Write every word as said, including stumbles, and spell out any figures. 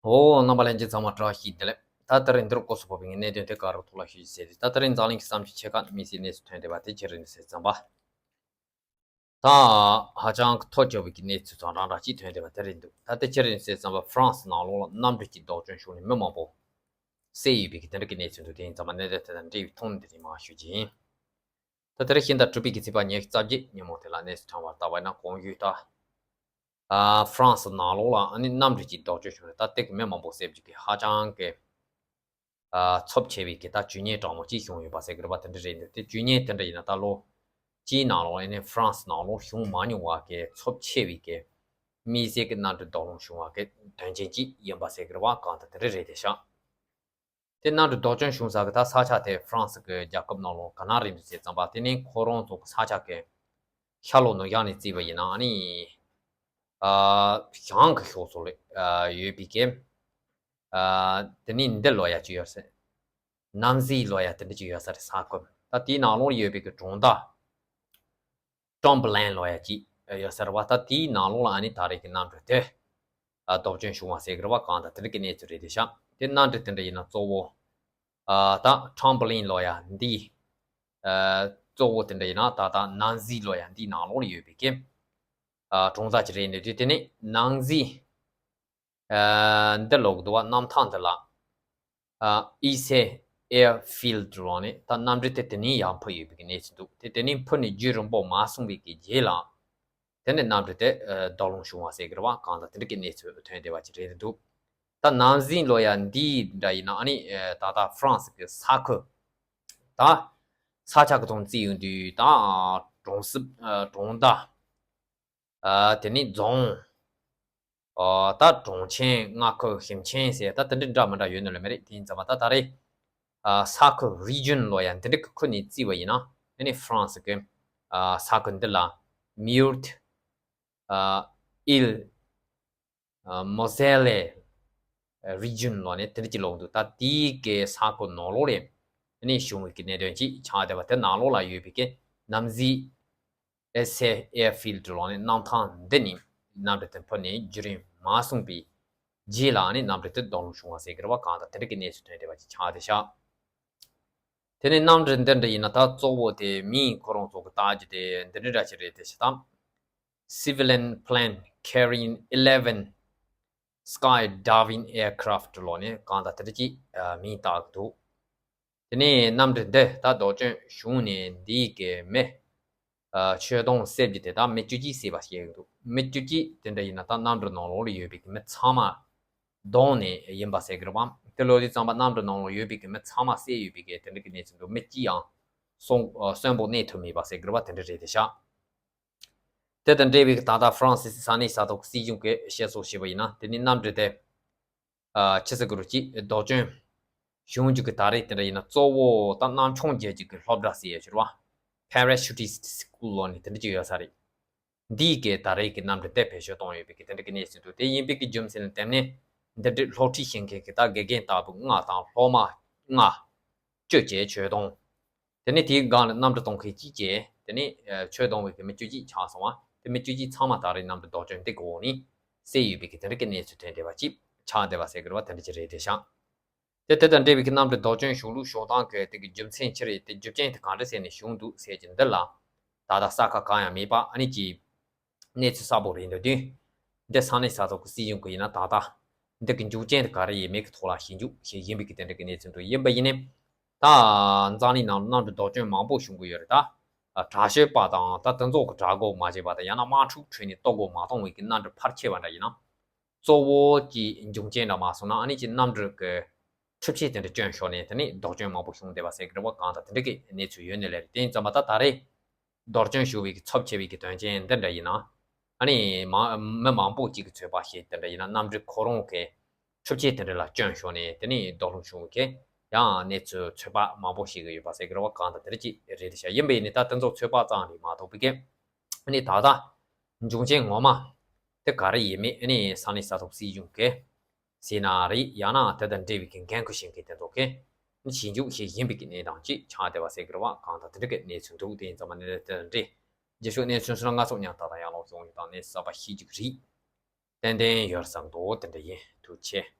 ཨོ། རྣམ་པ་ལྷན་རྒྱས་ཚང་མ་བཀྲ་ཤིས་བདེ་ལེགས། ད་ད་རིང་འདིར་སྐོར་སུ་བབས་པའི་གནད་དོན་དེ་ག་རུ་ཐོག་ལ་ཞུ་རྒྱུ་ཟེར་ཏེ། ད་ད་རིང་འཛམ་གླིང་གི་བསམ་སྤྱོད་ཆེ་ཁག་དམིགས་བསལ་གནས་ཚུལ་ཐོན་བསྡད་པ་དེ་ཁྱེད་རང་ནས་གསན་རྩམ་པ། ད་ཧ་ཅང་གི་ཐོ་ཅོག་པའི་གནས་ཚུལ་ཚང་རང་རང་གཅིག་ཐོན་བསྡད་པ་དེ་རེད་འདུག་ད་དེ་ཁྱེད་རང་ནས་གསན་རྩམ་པ། ཧྥ་རན་སི་ནང་ལོགས་ལ་གནམ་གྲུ་གཅིག་ལྡོག་སྐྱོན་བྱུང་ནས་མི་མང་པོ་བསད་ཡོད་པའི་གི་དེ་འདྲ་གི་གནས་ཚུལ་འདུག་དེ་ཡིན་ཙང་མ་གནད་དོན་དེ་དང་འབྲེལ་བའི་ཐོག་ནས་དེ་རིང་མར་ཞུ་རྒྱུ་ཡིན། ད་དེ་རིང་ཕྱི་ཟླ་དྲུག་པའི་གི་ཚེས་པ་ཉི་ཤུ་རྩ་བརྒྱད་ཉིན་མོ་དེ་ལ་གནས་ཚུལ་ཕྲན་བུ་ལྟ་བ་ཡིན་ན། གོང་ཞུས་ལྟར། ཨ། ཧྥ་རན་སི་ནང་ལོགས་ལ་ཨ་ནི་གནམ་གྲུ་གཅིག་ལྡོག་སྐྱོན་བྱུང་ནས་ད་ལྟའི་གི་མི་མང་པོ་བསད་རྒྱུ་གི་ཧ་ཅང་གི། ཨ། ཚབས་ཆེ་བའི་གི་ད་ཇུས་ཉེས་དྲང་མོ་གཅིག་བྱུང་ཡོད་པ་ཟེར་གི་རེད་པ། དེ་འདྲ་རེད་འདུག་དེ་ཇུས་ཉེས་དེ་འདྲ་ཡིན་ན་ད་ལོ་གཅིག་ནང་ལོགས་ཨ་ནི་ཧྥ་རན་སི་ནང་ལོགས་བྱུང་མ་མྱོང་བ་གི་ཚབས་ཆེ་བའི་གི་དམིགས་བསལ་གི་གནམ་གྲུ་ལྡོག་ལུང་བྱུང་བ་གི་དོན་རྐྱེན་གཅིག་ཡིན་པ་ཟེར་གི་རེད་པ། གང་ལྟར་དེ་འདྲ་རེད་དེ་ཤག་དེ་གནམ་གྲུ་ལྡོག་སྐྱོན་བྱུང་ས་གི་ད་ས་ཆ་དེ་ཧྥ་རན་སི་གི་རྒྱལ་ཁབ་ནང་ལོགས་ག་ན་རེད་འདུག་ཟེར་ཙམ་པ། དེ་ནི་ཁོ་རང་ཚོ་གི་ས་ཆ་གི་ཤར་ལྷོ་ནུབ་བྱང་ནས་བརྩིས་པ་ཡིན་ན་ཨ་ནི། ཨ། བྱང་གི་ཕྱོགས་སུ་ལ་ཨ་ཡོད་པའི་གི། ཨ། དེ་ནི་འདི་ལོ་ཡ་ཅིག་ཡོད་ས། གནམ་གཟིགས་ལོ་ཡ་དེ་འདྲ་ཅིག་ཡོད་ས་རེད། ས་ཁུལ་ད་དེའི་ནང་ལོགས་ཡོད་པའི་གི་གྲོང་རྡལ། ཀྲོམ་བྷ་ལིན་ལོ་ཡ་གཅིག་ཡོད་ས་རེད་པ། ད་དེའི་ནང་ལོགས་ལ་ཨ་ནི་ད་རེས་ཀྱི་གནམ་གྲུ་དེ་ཨ་ལྡོག་སྐྱོན་བྱུང་བ་ཟེར་གི་རེད་པ། གང་ལྟར་དེ་འདྲ་གི་གནས་ཚུལ་རེད་དེ་ཤག་དེ་གནམ་གྲུ་དེ་འདྲ་ཡིན་ན་གཙོ་བོ་ཨ་ད་ཀྲོམ་བྷ་ལིན་ལོ་ཡ་འདི་ཨ་གཙོ་བོ་དེ་འདྲ་ཡིན་ན་ད་ད་གནམ་གཟིགས་ལོ་ཡ་འདིའི་ནང་ལོགས་ལ་ཡོད་པའི་གི་ཨ་གྲོང་རྡལ་ཅིག་རེད་འདུག་དེ་དེ་ནི་གནམ་གཟིགས། ཨ། འདི་ལོག་འདུག་པ། གནམ་ཐང་འདི་ལ། ཨ། ཨི་སེ་ཨེར་ཕིལ་ཌི་ལོག་ནས་ད་གནམ་གྲུ་དེ་དེ་ནས་ཡར་འཕུར་ཡོད་པའི་གནས་ཚུལ་འདུག་དེ་དེ་ནས་འཕུར་ནས་རྒྱུན་རིང་པོ་མ་སོང་བའི་གི་རྗེས་ལ། དེ་ནས་གནམ་གྲུ་དེ་ཨ་ལྡོག་ལུང་བྱུང་བ་ཟེར་གི་རེད་པ། གང་ལྟར་དེ་འདྲ་གི་གནས་ཚུལ་ཐོན་བསྡད་པ་ཅིག་རེད་འདུག་ད་གནམ་གཟིགས་ལོ་ཡ་འདི་འདྲ་ཡིན་ན་ཨ་ནི་ཨ་ད་ལྟ་ཧྥ་རན་སི་གི་ས་ཁུལ། ད་ས་ཆ་གི་ཐོག་བརྩིས་ཡོང་དུས་ད་གྲོང་གསེབ། ཨ། གྲོང་རྡལ། ཨ། དེ་ནས་རྫོང་། ཨ། ད་གྲོང་ཆེན། མངའ་ཁུལ། ཞིང་ཆེན་ཟེར་ད་དེ་འདྲ་འདྲ་མི་འདྲ་ཡོད་ནི་ལ་མི་རེད། དེ་ཡིན་ཙང་མ་ད་ད་རེས་ཨ་ས་ཁུལ་རི་ཇོན་ལོ་ཡ་འདི་འདྲ་གི་ཁུལ་ནས་བརྩིས་པ་ཡིན་ན་ཨ་ནི་ཧྥ་རན་སི་གི་ཨ་ས་ཁུལ་འདི་ལ་མིའུར་ཨ་ཨིལ། ཨ། མོ་ཟེ་ལེ་རི་ཇོན་ལོག་ནས་དེ་འདྲ་ཅིག་ལོག་འདུག་ད་དེའི་གི་ས་ཁུལ་ནང་ལོགས་ལ་ཨ་ནི་བྱུང་བའི་གི་གནད་དོན་ཅིག་ཆགས་བསྡད་པ། དེ་ནང་ལོགས་ལ་ཡོད་པའི་གི་གནམ་གཟིགས། ཨི་སེ་ཨེར་ཕིལ་ཌི་ལོག་ནས་གནམ་ཐང་འདི་ནས་གནམ་གྲུ་དེ་འཕུར་ནས་རྒྱུན་རིང་མ་སོང་བའི་རྗེས་ལ་ཨ་ནི་གནམ་གྲུ་དེ་ལྡོག་ལུང་བྱུང་བ་ཟེར་གི་རེད་པ། གང་ལྟར་དེ་འདྲ་གི་གནས་ཚུལ་ཐོན་བསྡད་པ་ཅིག་ཆགས་བསྡད་ཤག་དེ་ནས་གནམ་གྲུ་འདི་འདྲ་ཡིན་ན་ད་གཙོ་བོ་དེ་མིས་ཁོ་རང་ཚོ་གི་བཏགས་རྒྱུ་དེ་འདི་འདྲ་འདྲ་ཞིག་རེད་དེ་ཤག་ད་Civilian plane carrying eleven skydiving aircraft ལོག་ནས་གང་ལྟར་དེ་འདྲ་ཅིག་ཨ་མིང་བཏགས་འདུག་དེ་ནས་གནམ་གྲུ་འདི་ད་ལྡོག་སྐྱོན་བྱུང་ནས་འདིའི་གི་མི་ཨ་ཆོས་དོན་བསད་རྒྱུ་དེ་ད་མི་བཅུ་གཅིག་བསད་པ་ཞིག་འདུག་མི་བཅུ་གཅིག་དེ་འདྲ་ཡིན་ན་ད་གནམ་གྲུ་ནང་ལོགས་ལ་ཡོད་པའི་གི་མི་ཚང་མ་བསྡོམས་ནས་ཡིན་པ་ཟེར་གི་རེད་པ། དེ་ལོ་དུས་ཙམ་པ་གནམ་གྲུ་ནང་ལོགས་ཡོད་པའི་གི་མི་ཚང་མ་བསད་ཡོད་པའི་གི་དེ་འདྲ་གི་གནས་ཚུལ་འདུག་མི་གཅིག་ཡང་གསོན་ཨ་གསོན་པོ་གནས་ཐུབ་མེད་པ་ཟེར་གི་རེད་པ། དེ་འདྲ་རེད་དེ་ཤག་དེ་དང་འབྲེལ་བའི་ད་ལྟ་ཧྥ་རན་སི་ས་གནས་ས་ཐོག་སྲིད་གཞུང་གིས་བཤད་སྲོལ་བྱས་པ་ཡིན་ན། དེ་ནི་གནམ་གྲུ་དེ་ཨ་ཕྱི་ཟླ་དགུ་རུ་གཅིག་ལྡོག་སྐྱོན་བྱུང་རྒྱུ་གི་ད་རེས་དེ་འདྲ་ཡིན་ན་གཙོ་བོ་ད་གནམ་མཆོང་རྒྱག་རྒྱུ་གི་སློབ་གྲྭ་ཟེར་ཡ་ཅིག་རེད་པ། Parachutist School ལོག་ནས་དེ་འདྲ་ཅིག་ཡོད་ས་རེད། འདིའི་གི་ད་རེས་ཀྱི་གནམ་གྲུ་དེ་བེད་སྤྱོད་གཏོང་ཡོད་པའི་གི་དེ་འདྲ་གི་གནས་ཚུལ་འདུག་དེ་ཡིན་པའི་གི་རྒྱུ་མཚན་ནི་དེ་ནི་འདི་འདྲའི་སློབ་ཁྲིད་བྱེད་མཁན་གྱི་ད་དགེ་རྒན་ལྟ་བུ་ལྔ་དང་སློབ་མ་ལྔ། བཅུ་བཅས་ཆོས་དོན། དེ་ནས་དེའི་སྒང་ལ་གནམ་གྲུ་གཏོང་མཁན་གཅིག་བཅས་དེ་ནས་ཆོས་དོན་བའི་གི་མི་བཅུ་གཅིག་ཆགས་སོང་བ། དེ་མི་བཅུ་གཅིག་ཚང་མ་ད་རེས་གནམ་གྲུ་ལྡོག་སྐྱོན་འདི་གི་འོག་ནས་བསད་ཡོད་པའི་གི་དེ་འདྲ་གི་གནས་ཚུལ་ཐོན་བསྡད་པ་ཅིག་ཆགས་བསྡད་པ་ཟེར་གི་རེད་པ། དེ་འདྲ་ཅིག་རེད་དེ་ཤག་དེ་དེ་དང་འབྲེལ་བའི་གི་གནམ་གྲུ་ལྡོག་སྐྱོན་བྱུང་ལུགས་བྱུང་སྟངས་གི་དེ་གི་རྒྱུ་མཚན་ཅི་རེད། དེ་རྒྱུ་རྐྱེན་དེ་གང་འདྲ་ཟེར་ནས་བྱུང་འདུག་ཟེར་གྱི་འདི་ལ་ད་ལྟ་གསལ་ཁ་གང་ཡང་མེད་པ་ཨ་ནི་ཅིག་གནས་ཚུལ་གསལ་པོ་རེད་འདུག་དུས། འདི་ས་གནས་ས་ཐོག་གི་སྲིད་གཞུང་གི་ཡིན་ན་ད་ལྟ་འདི་གི་འབྱུང་རྐྱེན་དེ་ག་རེ་ཡིན་མིན་གི་ཐོག་ལ་ཞིབ་འཇུག་བྱེད་བཞིན་པའི་གི་དེ་འདྲ་གི་གནས་ཚུལ་འདུག་ཡིན་པ་ཡིན་ནའི་ད་འཛམ་གླིང་ནང་གནམ་གྲུ་ལྡོག་སྐྱོན་མང་པོ་བྱུང་གི་ཡོད་རེད། ད་དྲག་ཤོས་པ་དང་ད་དེ་ཚོ་གི་དྲག་གོ་མ་བྱས་པ་དང་ཡང་ན་དམག་འཁྲུག་ཁྲོད་ནས་གཏོར་རྒོལ་མ་གཏོང་བའི་གི་གནམ་གྲུ་ཕལ་ཆེ་བ་འདྲ་ཡིན་ན། གཙོ་བོ་གི་འབྱུང་རྐྱེན་འདྲ་མ་སོང་ན་ཨ་ནི་ཅིག་གནམ་གྲུ་གི་འཕྲུལ་ཆས་དེ་འདྲ་སྐྱོན་ཤོར་ནས་དེ་ནས་ལྡོག་སྐྱོན་མང་པོ་བྱུང་བསྡད་པ་ཟེར་གི་རེད་པ། གང་ལྟར་དེ་འདྲ་གི་གནས་ཚུལ་ཡོད་ནི་ལས་རེད། དེ་ཡིན་ཙང་མ་ད་ད་རེས་ལྡོག་སྐྱོན་ཞུ་བའི་གི་ཚབས་ཆེ་བའི་གི་དོན་རྐྱེན་འདི་འདྲ་ཡིན་ན། ཨ་ནི་མ་མི་མང་པོ་གཅིག་གི་ཚོད་དཔག་བྱས་དེ་འདྲ་ཡིན་ན་གནམ་གྲུ་ཁོ་རང་གི་འཕྲུལ་ཆས་དེ་འདྲ་ལ་སྐྱོན་ཤོར་ནས་དེ་ནས་ལྡོག་ལུང་བྱུང་གི་ཡང་གནས་ཚུལ་ཚོད་དཔག་མང་པོ་ཞིག་གི་ཡོད་པ་ཟེར་གི་རེད་པ། གང་ལྟར་དེ་འདྲ་གཅིག་རེད་དེ་ཤག་ཡིན་པ་ཡིན་ནའི་ད་དེ་ཚོ་ཚོད་དཔག་ཙམ་ལས་མ་གཏོགས་པའི་གི་ཨ་ནི་ད་ལྟ་འབྱུང་རྐྱེན་ངོ་མ་དེ་ག་རེ་ཡིན་མིན་ཨ་ནི་ས་གནས་ས་ཐོག་སྲིད་གཞུང་གི་ཟེར་ན་རེད། ཡང་ན་དེ་དང་འབྲེལ་བའི་གི་འགན་ཁུར་བཞེས་མཁན་དེ་ཚོ་གིས་ཞིབ་འཇུག་བྱེད་བཞིན་པའི་གི་གནས་སྟངས་ཅིག་ཆགས་བསྡད་པ་ཟེར་གི་རེད་པ། གང་ལྟར་དེ་འདྲ་གི་གནས་ཚུལ་འདུག་དེ་ཡིན་ཙང་མ་གནས་ཚུལ་དེ་དང་འབྲེལ་རྗེས་ཕྱོགས་གནས་ཚུལ་སོགས་ལ་ང་ཚོ་མཉམ་དུ་ད་ཡང་ལོག་ཡོང་ཡོད་དང་གནས་གསར་པ་ཤེས་རྒྱུ་རེད། ཏན་ཏན་ཡོད་བསམ་འདུག་དེ་འདྲ་ཡིན། ཐུགས་རྗེ་ཆེ།